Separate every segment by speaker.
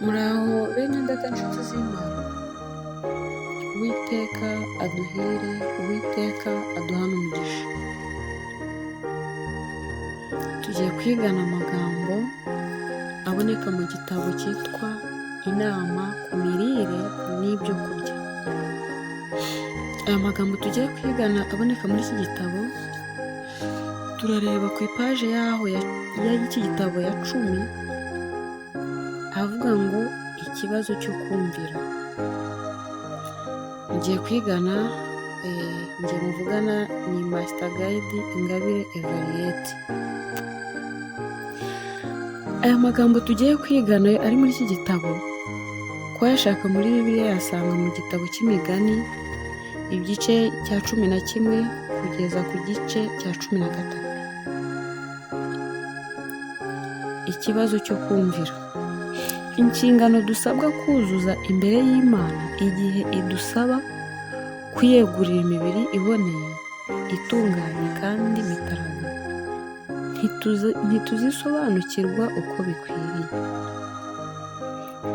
Speaker 1: Muraho bene data nshuti z'Imana, Uwiteka aduhire, Uwiteka aduhane umugisha. Tugiye kwigana amagambo aboneka mu gitabo cyitwa Inama ku mirire n'ibyo kurya. Aya magambo tugiye kwigana aboneka muri iki gitabo, turareba ku ipaje yaho y'iki gitabo ya 10, ahavuga ngo ikibazo cyo kumvira. Ngiye kwigana, ngiye muvugana ni Master Guide Ingabire Evariette. Aya magambo tugiye kwigana ari muri iki gitabo, kuwayashaka muri Bibiliya yasanga mu gitabo cy'Imigani, igice cya 11 kugeza ku gice cya 13. Ikibazo cyo kumvira. Inshingano dusabwa kuzuza imbere y'Imana igihe idusaba kwiyegurira imibiri iboneye, itunganye kandi mitaraga, ntituzisobanukirwa uko bikwiriye.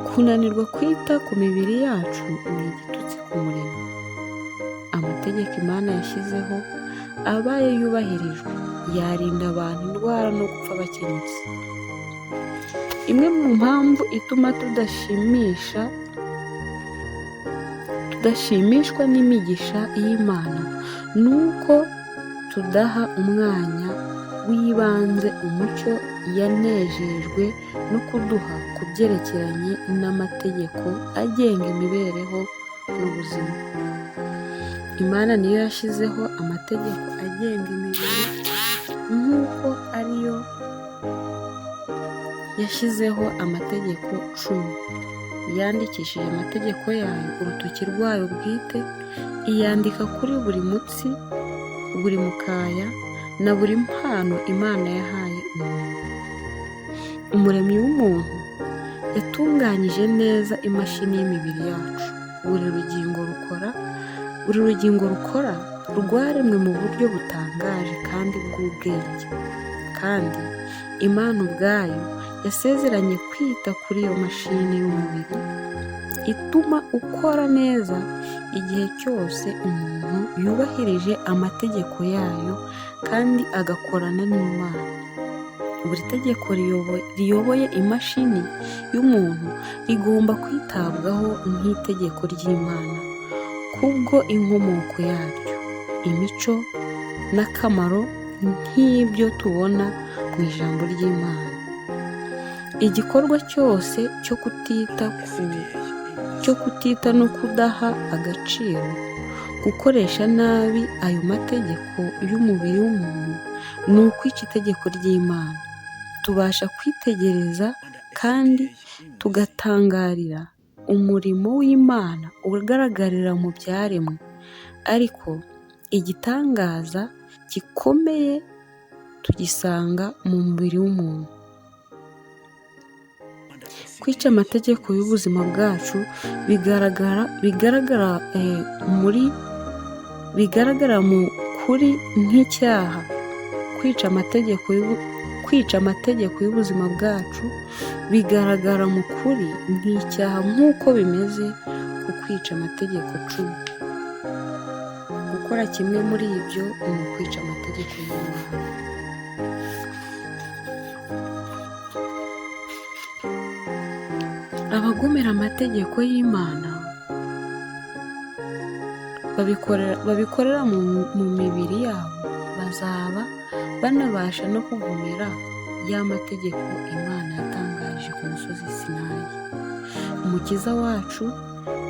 Speaker 1: Kunanirwa kwita ku mibiri yacu ni igitutsi ku Muremyi. Amategeko Imana yashyizeho abaye yubahirijwe, yarinda abantu indwara no gupfa bakenyutse. Imwe mu mpamvu ituma tudashimishwa n'imigisha y'Imana ni uko tudaha umwanya w'ibanze umucyo yanejejwe no kuduha ku byerekeranye n'amategeko agenga imibereho n'ubuzima. Imana niyo yashyizeho amategeko agenga imibiri nk'uko ariyo yashyizeho amategeko 10. Yandikishije amategeko yayo urutoki rwayo bwite, iyandika kuri buri mutsi, buri mukaya na buri mpano Imana yahaye umuntu. Umuremyi w'umuntu yatunganyije neza imashini y'imibiri yacu. Buri rugingo rukora rwaremwe mu buryo butangaje kandi bw'ubwenge. Kandi Imana ubwayo yasezeranye kwita kuri iyo mashini y'umubiri ituma ukora neza igihe cyose umuntu yubahirije amategeko yayo kandi agakorana n'Imana. Buri tegeko riyoboye imashini y'umuntu rigomba kwitabwaho nk'itegeko ry'Imana kubwo inkomoko yaryo, imico n'akamaro nk'ibyo tubona mu ijambo ry'Imana. Igikorwa cyose cyo kutita no kudaha agaciro, gukoresha nabi ayo mategeko y'umubiri w'umuntu ni ukwica itegeko ry'Imana. Tubasha kwitegereza kandi tugatangarira umurimo w'Imana ugaragarira mu byaremwe, ariko igitangaza gikomeye tugisanga mu mubiri w'umuntu. Kwica amategeko y'ubuzima bwacu bigaragara mu kuri nk'icyaha. Kwica amategeko y'ubuzima bwacu bigaragara mu kuri nk'icyaha nk'uko bimeze ku kwica amategeko 10. Gukora kimwe muri ibyo ni ukwica amategeko y'Imana. Abagomera amategeko y'Imana babikorera mu mibiri yabo bazaba banabasha no kugomera ya mategeko Imana yatangaje ku musozi Sinayi. Umukiza wacu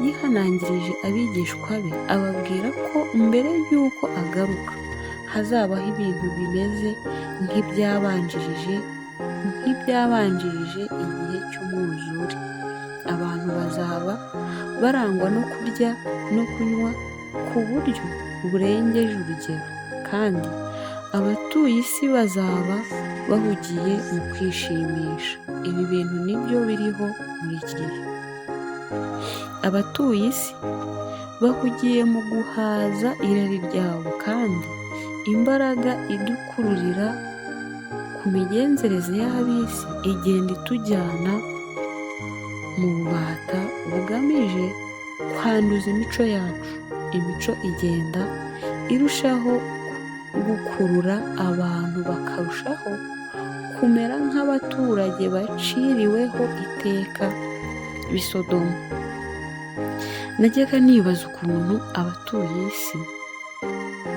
Speaker 1: yihanangirije abigishwa be ababwira ko mbere y'uko agaruka hazabaho ibintu bimeze nk'ibyabanjirije igihe cy'umwuzure. Abantu bazaba barangwa no kurya no kunywa ku buryo burengeje urugero, kandi abatuye isi bazaba bahugiye mu kwishimisha. Ibi bintu nibyo biriho muri iki gihe. Abatuye isi bahugiye mu guhaza irari ryabo, kandi imbaraga idukururira ku migenzereze y'ab'isi igenda itujyana Mu bubata bugamije kwanduza imico yacu. Imico igenda irushaho gukurura abantu bakarushaho kumera nk'abaturage baciriweho iteka b'i Sodomu. Najyaga nibaza ukuntu abatuye isi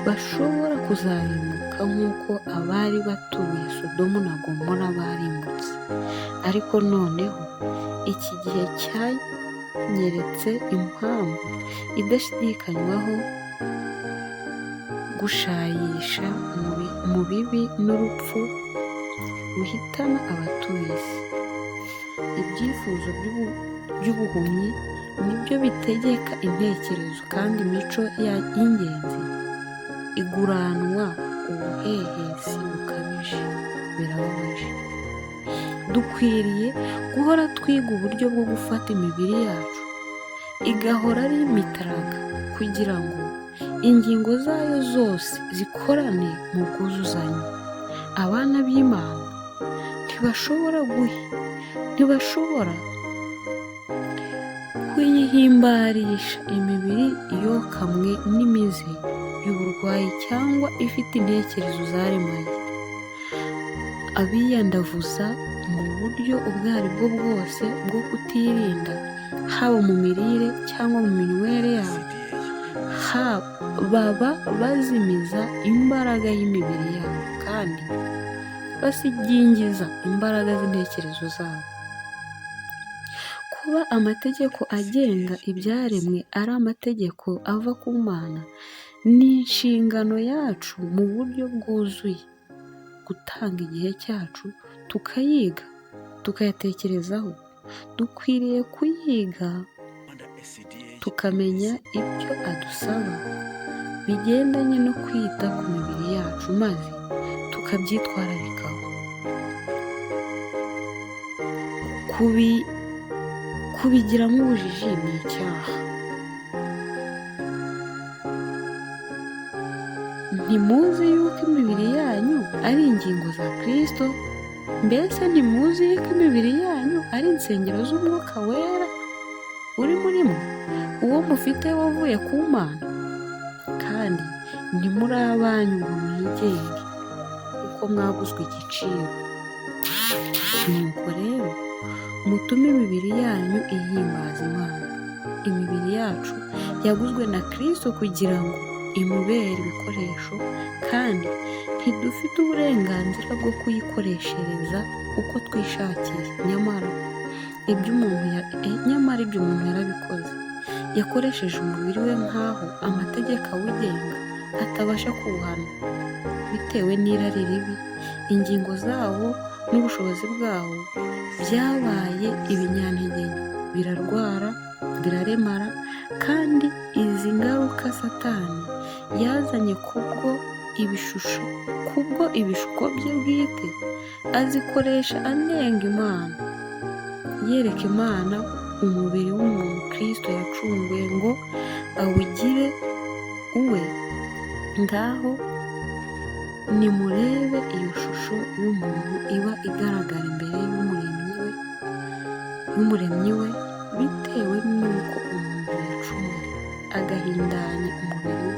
Speaker 1: bashobora kuzarimbuka nk'uko abari batuye Sodomu na Gomora barimbutse. Ariko noneho iki gihe cyanyeretse impamvu idashidikanywaho gushayisha mu bibi n'urupfu ruhitana abatuye isi. Ibyifuzo by'ubuhumyi nibyo bitegeka intekerezo, kandi imico y'ingenzi iguranwa ubuhehesi bukabije. Birababaje. Dukwiriye guhora twiga uburyo bwo gufata imibiri yacu igahora ari imitaraga, kugira ngo ingingo zayo zose zikorane mu bwuzuzanye. Abana b'Imana ntibashobora kuyihimbarisha imibiri yokamwe n'imizi y'uburwayi cyangwa ifite intekerezo zaremaye. Abiyandavuza mu buryo ubwo ari bwo bwose bwo kutirinda, haba mu mirire cyangwa mu minywere yabo, baba bazimiza imbaraga y'imibiri yabo kandi basigingiza imbaraga z'intekerezo zabo. Kuba amategeko agenga ibyaremwe ari amategeko ava ku Mana, ni inshingano yacu mu buryo bwuzuye gutanga igihe cyacu tukayiga, tukayatekerezaho. Dukwiriye kuyiga tukamenya ibyo adusaba bigendanye no kwita ku mibiri yacu, maze tukabyitwararikaho. Kubigiramo ubujiji ni icyaha. Ntimuzi yuko imibiri yanyu ari ingingo za Kristo? Mbese ntimuzi yuko imibiri yanyu ari insengero z'Umwuka Wera uri muri mwe, uwo mufite wavuye ku Mana? Kandi ntimuri abanyu ngo mwigenge, kuko mwaguzwe igiciro. Nuko rero mutume imibiri yanyu ihimbaza Imana. Imibiri yacu yaguzwe na Kristo kugira ngo imubere ibikoresho, kandi ntidufite uburenganzira bwo kuyikoreshereza uko twishakiye. Nyamara ibyo umuntu yarabikoze. Yakoresheje umubiri we nk'aho amategeko awugenga atabasha kuwuhana. Bitewe n'irari ribi, ingingo zawo n'ubushobozi bwawo byabaye ibinyantege nke, birarwara, biraremara, kandi izi ngaruka Satani yazanye kubwo ibishuko bye bwite, azikoresha anenga Imana, yereka Imana umubiri w'umuntu Kristo yacunguye ngo awugire uwe. Ngaho nimurebe iyo shusho y'umuntu iba igaragara imbere y'Umuremyi we, bitewe n'uko umuntu yacumuye, agahindanya umubiri we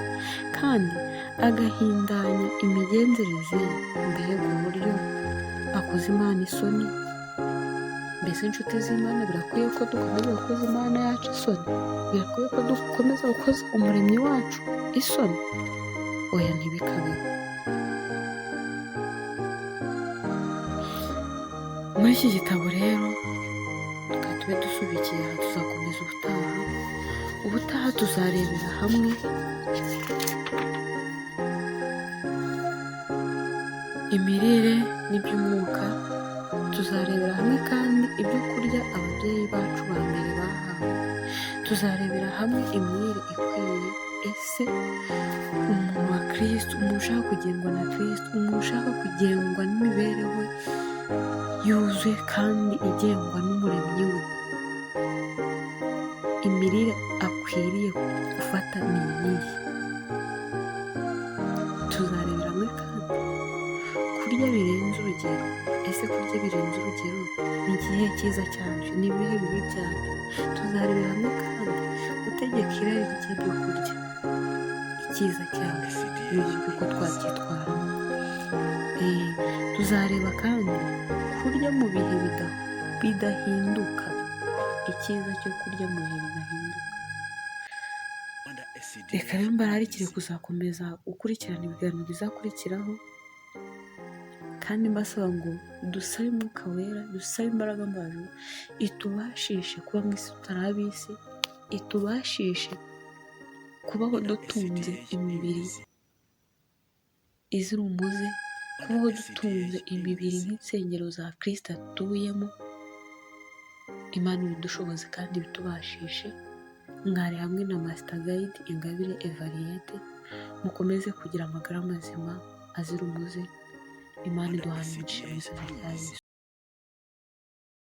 Speaker 1: kandi agahindanya imigenzereze ye. Mbega uburyo akoza Imana isoni! Mbese inshuti z'Imana, birakwiye ko dukomeza gukoza Imana yacu isoni? Birakwiye ko dukomeza gukoza Umuremyi wacu isoni? Oya, ntibikabeho. Muri iki gitabo rero reka tube dusubikiye aha, tuzakomeza ubutaha. Ubutaha tuzarebera hamwe imirire n'iby'umwuka, tuzarebera hamwe kandi ibyo kurya ababyeyi bacu ba mbere bahawe, tuzarebera hamwe imirire ikwiye. Ese umuntu wa Kristo, umuntu ushaka kugengwa na Kristo, umuntu ushaka kugengwa n'imibereho yuzuye kandi igengwa n'Umuremyi we, imirire akwiriye gufata ni iyihe? Tuzarebera hamwe kandi kurya birenze urugero. urugero. Ese kurya birenze urugero ni ikihe cyiza cyabyo? Ni ibihe bibi byabyo? Tuzarebera hamwe kandi gutegeka irari ry'ibyo kurya, icyiza cyabyo n'ibibi uko twabyitwaramo. Tuzareba kandi kurya mu bihe bidahinduka, icyiza cyo kurya mu bihe bidahinduka. Reka rero mbararikire kuzakomeza gukurikirana ibiganiro bizakurikiraho, kandi mbasaba ngo dusabe Umwuka Wera, dusabe imbaraga mvajuru itubashishe kuba mu isi tutari ab'isi, itubashishe kubaho dutunze imibiri izira umuze, kubaho dutunze imibiri nk'insengero za Kirisito atuyemo. Imana ibidushoboze kandi ibitubashishe. Mwari hamwe na Master Guide Ingabire Evariyete. Mukomeze kugira amagara mazima azira umuze. Imana iduhana imigisha mu izina rya Yesu.